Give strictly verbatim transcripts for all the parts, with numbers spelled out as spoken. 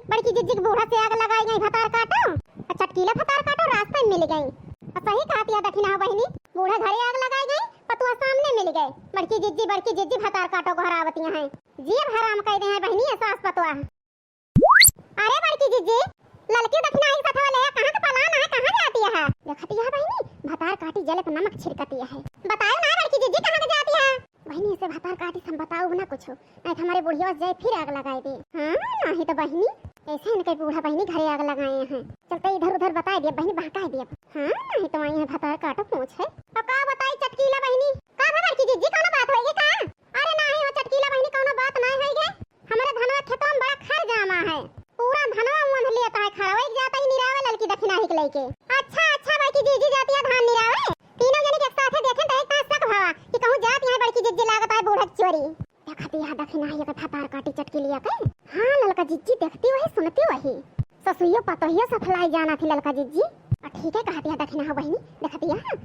बड़की जिज्जी के बूढ़ा से आग लगाई गई भतार काटो, और चटकीला भतार काटो रास्ते में मिल गई। और सही कहती है दखिनहा बहिनी, बूढ़ा घरे आग लगाई गई, पतोहा सामने मिल गए। बड़की जिज्जी, बड़की जिज्जी भतार काटो गोहरावती हैं। जियब हराम कइ देहैं बहिनी, ये सास पतोहा। अरे बड़की जिज्जी, ललकी दखिनहा के सथवा ले, कहाँ के पलान है, कहाँ जाती है? देखती है बहिनी, भतार काटी जले पे नमक छिड़कती है। बताओ ना बड़की जिज्जी, कहाँ के जाती है? बहिनी, इसे भतार काटी से हम बताओ ना कुछ, नहीं तो हमारे बुढ़िया जाए फिर आग लगाए दे। हाँ, नहीं तो बहिनी, ऐसे इनके बूढ़ा बहिनी घरे आग लगाए हैं। चलते इधर उधर बताए दिया बहिनी, बहकाए दिया। हाँ, नहीं तो आई है भतार काटो पूछ है। तो का बताई चटकीला बहिनी? का भा बड़की जिज्जी, कौनो बात होइगी का? अरे नाही हो चटकीला बहिनी, कौनो बात नाही होइगी। हमरे धनवा खेतवा में बड़ा खर जामा है, पूरा धनवा उंध लेता है खर, वही जाता ही निरावे ललकी दखिनहा के लइके। अच्छा, अच्छा, बड़की जिज्जी जाती है धान निरावे। तीनों जने के एक साथे देखे तो एक तास शक भावा कि कहूँ जात यहाँ बड़की जिज्जी लागत है बूढ़ा चोरी। देखती है दखिनहा के भतार काटी चटकीलिया के। हाँ, ललका जिज्जी देखती वही, सुनती वही। ससुइयो पतोहियो सफलाई जाना थी ललका जिज्जी। और ठीक है कहती है दखिनहा बहिनी, देखती है।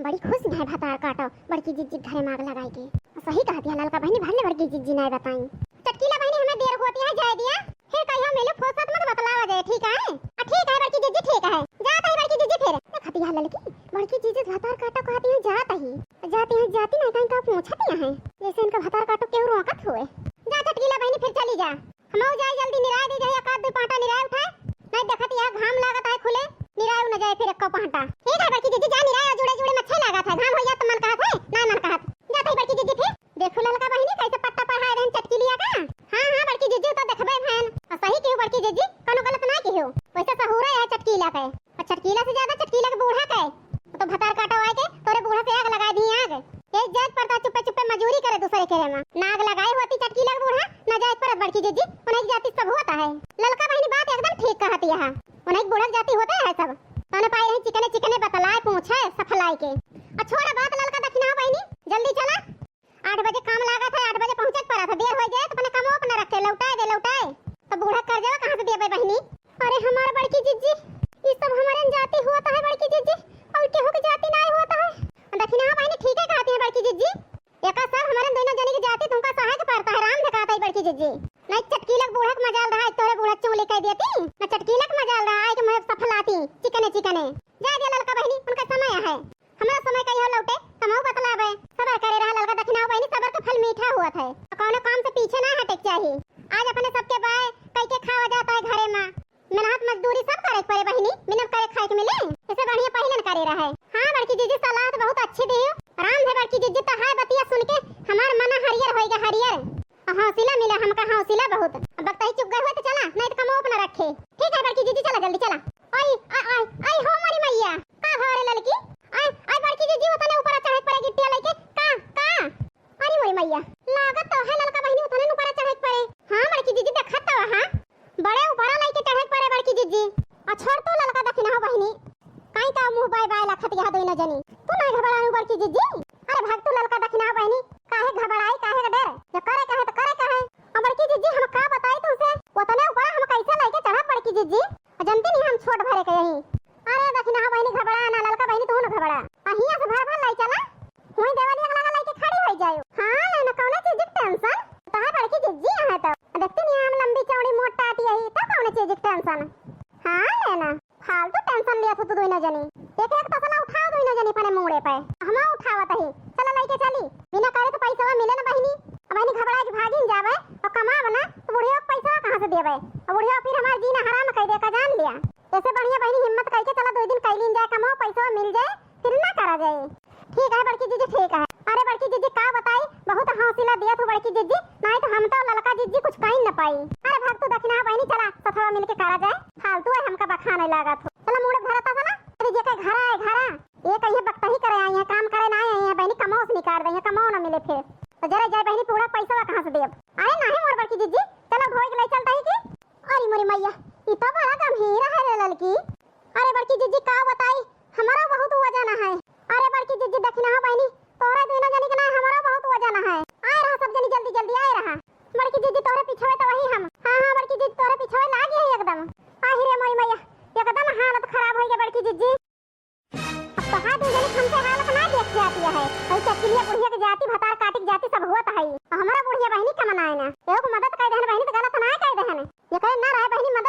बड़ी खुश है भतार काटो, बड़की जिज्जी घरे में आग लगाई के। सही कहती है ललका बहिनी, भले बड़की जिज्जी नहीं बताई। चटकीला बहिनी, हमें देर होती है, जाए दिया, फिर कहियो मिलो फुर्सत मत बतलावा जाए, ठीक है? आ, ठीक है बड़की जिज्जी, ठीक है, जात है बड़की जिज्जी फिर। देखती है ललकी, बड़की जिज्जी भतार काटो कहती है जात ही, जाती है, जाती नहीं कहीं का पूछती है, जैसे इनका भतार काटो क्यों रोकत हुए। जा चटकीला बहिनी, फिर चली जा। हमहू जाई जल्दी निराय दी जाई, एक आध दो पाटा निराय उठाए। नहीं देखत यहाँ घाम लागत है खुले, निराय न जाए फिर एको पाटा। ठीक है बड़की जिज्जी, जा निराय, जुड़े जुड़े मच्छर लागत है, घाम हो जात तो मन कहत है, ना मन कहत। जात है बड़की जिज्जी फिर। देखो ललका बहिनी कैसे पट्टा पढ़ाए रहन चटकीलिया का। हाँ, हाँ बड़की जिज्जी, तो देखबे भैन। और सही किहू बड़की जिज्जी, कोनो गलत ना किहू। वैसे सहूरा है चटकीला के। और चटकीला से ज्यादा चटकीला के बूढ़ा के। वो तो भतार काटो आए के तोरे बूढ़ा से आग लगा दी आग। ये जात पड़ता चुप्पे चुप्पे मजूरी करे दूसरे के में। ना आग लगाए होती चटकीला के बूढ़ा, ना जाए परत बड़की जिज्जी, उन्हें जाति सब होता है। ललका बहिनी बात एकदम ठीक कहती है। उन्हें बूढ़ा के जाति होते है सब। तने पाई रही चिकने चिकने बतलाए पूछे सफलाई के। आ छोड़ा बात ललका दखिनहा बहिनी, जल्दी चला। आठ बजे काम लागत है, आठ बजे पहुँचे के पड़त है, देर हो जाए तो अपने कमो अपना रखे, लौटाए दे, लौटाए। तो बूढ़ा कर जावे कहाँ से देबे बहिनी? अरे हमार बड़की जिज्जी, ई सब हमारे जाति हुआ तो है बड़की जिज्जी, और केहू के जाति ना हुआ तो है। दखिनहा बहिनी ठीक है कहती है बड़की जिज्जी, एका सब हमारे दोनों जने की जाति तुमका सहाय के पड़ता है, राम धकाता है बड़की जिज्जी। नहीं चटकीला के बूढ़ा के मजाल रहा, एक तोरे बूढ़ा चुंगली कह देती, न चटकीला के मजाल रहा, एक मैं सफलाती, चिकने चिकने। जा दिया ललका बहिनी, उनका समय है। हमरा समय कहियो लौटे, तमहू बतलावे। सबर करे रहा ललका दखिनहा बहिनी, सबर का फल मीठा होत है। कौनो काम से पीछे ना हटे के चाही। आज अपने सबके बाय कई के खावा जाता है घरे में। मेहनत मजदूरी सब करे के पड़े बहिनी, बिना करे खाए के मिले? इसे बढ़िया पहिले न करे रहे। हाँ बड़की जिज्जी, सलाह तो बहुत अच्छी दी। राम है बड़की जिज्जी, तो है बतिया सुन के हमार मन हरियर होइगा, हरियर। हौसला मिला हमका, हौसला बहुत। अब बकतही चुप गए हुए तो चला, नहीं तो कमो अपना रखे। ठीक है बड़की जिज्जी, चला जल्दी चला। आई, आई, आई, आई हो मोरी मैया, का हो रे ललकी? आई, आई बड़की जिज्जी, उतने ऊपर चढ़े पड़े गिट्टिया लेके, का, का? अरे मोरी मैया, लागत तो है ललका बहिनी उतने ऊपर चढ़े पड़े। हाँ बड़की जिज्जी, देखत तो हाँ, बड़े ऊपर लेके चढ़े पड़े बड़की जिज्जी। आ छोड़ तो ललका दखिनहा बहिनी, काई का मुँह बाय बाय लखत यहाँ दोनों जनी। तू नहीं घबरानू बड़की जिज्जी? अरे भाग तू ललका दखिनहा बहिनी, काहे घबराई, काहे का डर? जब करे कहे तो करे कहे। अब बड़की जिज्जी हम का बताई तुमसे, उतने ऊपर हम कैसे लेके चढ़ब बड़की जिज्जी? आ जनती नहीं हम छोट भरे के यही। अरे दखिनहा बहिनी घबरा ना, ललका बहिनी तू न घबरा। आ हियाँ से भर भर लाई चला, हुई देवलिया के लगा लेके खड़ी हो जायो। हाँ, ना कौनो चीज के टेंशन, तो है बड़की जिज्जी यहाँ तो। देखती नहीं हम लंबी चौड़ी मोट टाटी यही, तो कौनो चीज के टेंशन। हाँ, लेना। फालतू टेंशन लिया तू दोनों जनी। एक एक तसला उठाओ दोनों जनी अपने मूड़े पे। हम उठावत ही। चला लेके चली। बिना करे तो पैसा मिले ना बहिनी। अब बहिनी घबरा के भागिन जावे और कमाब ना तो बुढ़िया के पैसा कहाँ से देवे? और बुढ़िया फिर हमार जीना हराम कर दे का जान लिया। ऐसे बढ़िया बहिनी हिम्मत करके चला दो दिन कैलिन जाए, कमाओ पैसा मिल जाए, फिर ना करा जाए। ठीक है बड़की जिज्जी, ठीक है। अरे बड़की जिज्जी का बताई, बहुत हौसला दिया तू बड़की जिज्जी, नहीं तो हम तो ललका जिज्जी कुछ कहीं न पाई। अरे भाग तू दखिनहा बहिनी, चला सथवा मिलके करा जाए, फालतू है हमका बखाने लागत हो। चला मूड़े धरता सा ना, अरे जेके घर आए घर आ, ये कहिए बकतही करे आई है, काम करे ना आई है बहिनी, कमाओ से निकाल दे, कमाओ ना मिले फिर। तो जरा जाए बहिनी, पूरा पैसा कहाँ से देब? अरे नहीं मोर बड़की जिज्जी, चला ढोई के ले चलता ही की। अरे मोरी मैया, ई तो बड़ा गंभीर है रे ललकी। अरे बड़की जिज्जी का बताई, हमारा बहुत वजन है। अरे बड़की जिज्जी दखिनहा बहिनी, तोरे दोनों जनी के ना हमारा बहुत वजन है। आए रहा सब जनी जल्दी जल्दी आए रहा। बड़की जिज्जी तोरे पीछे तो वही हम। हाँ हाँ बड़की जिज्जी तोरे पीछे लागी है एकदम। आही रे मोरी मैया, एकदम हालत खराब हो गया बड़की जिज्जी। अब तोहार दू जनी हमसे हालत ना देख जाती है। भाई चटकिलिया बुढ़िया के जाति, भतार काटी के जाति सब हुआ तो है। हमारा बुढ़िया बहिनी का मनाए ना। एगो मदद कर देहन बहिनी तो गलत ना कर देहन। ये करे ना रहे बहिनी मदद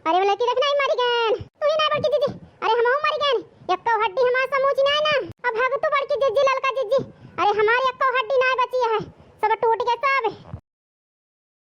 अरे वो लड़की देख ना, मरी गएन। तू ही ना बड़की जिज्जी, अरे हमहू मरी गएन। एक्को हड्डी हमार समूची ना है ना। अब हग तू बड़की जिज्जी, ललका जिज्जी, अरे हमार एक्को हड्डी ना बची है, सब टूट गए सब।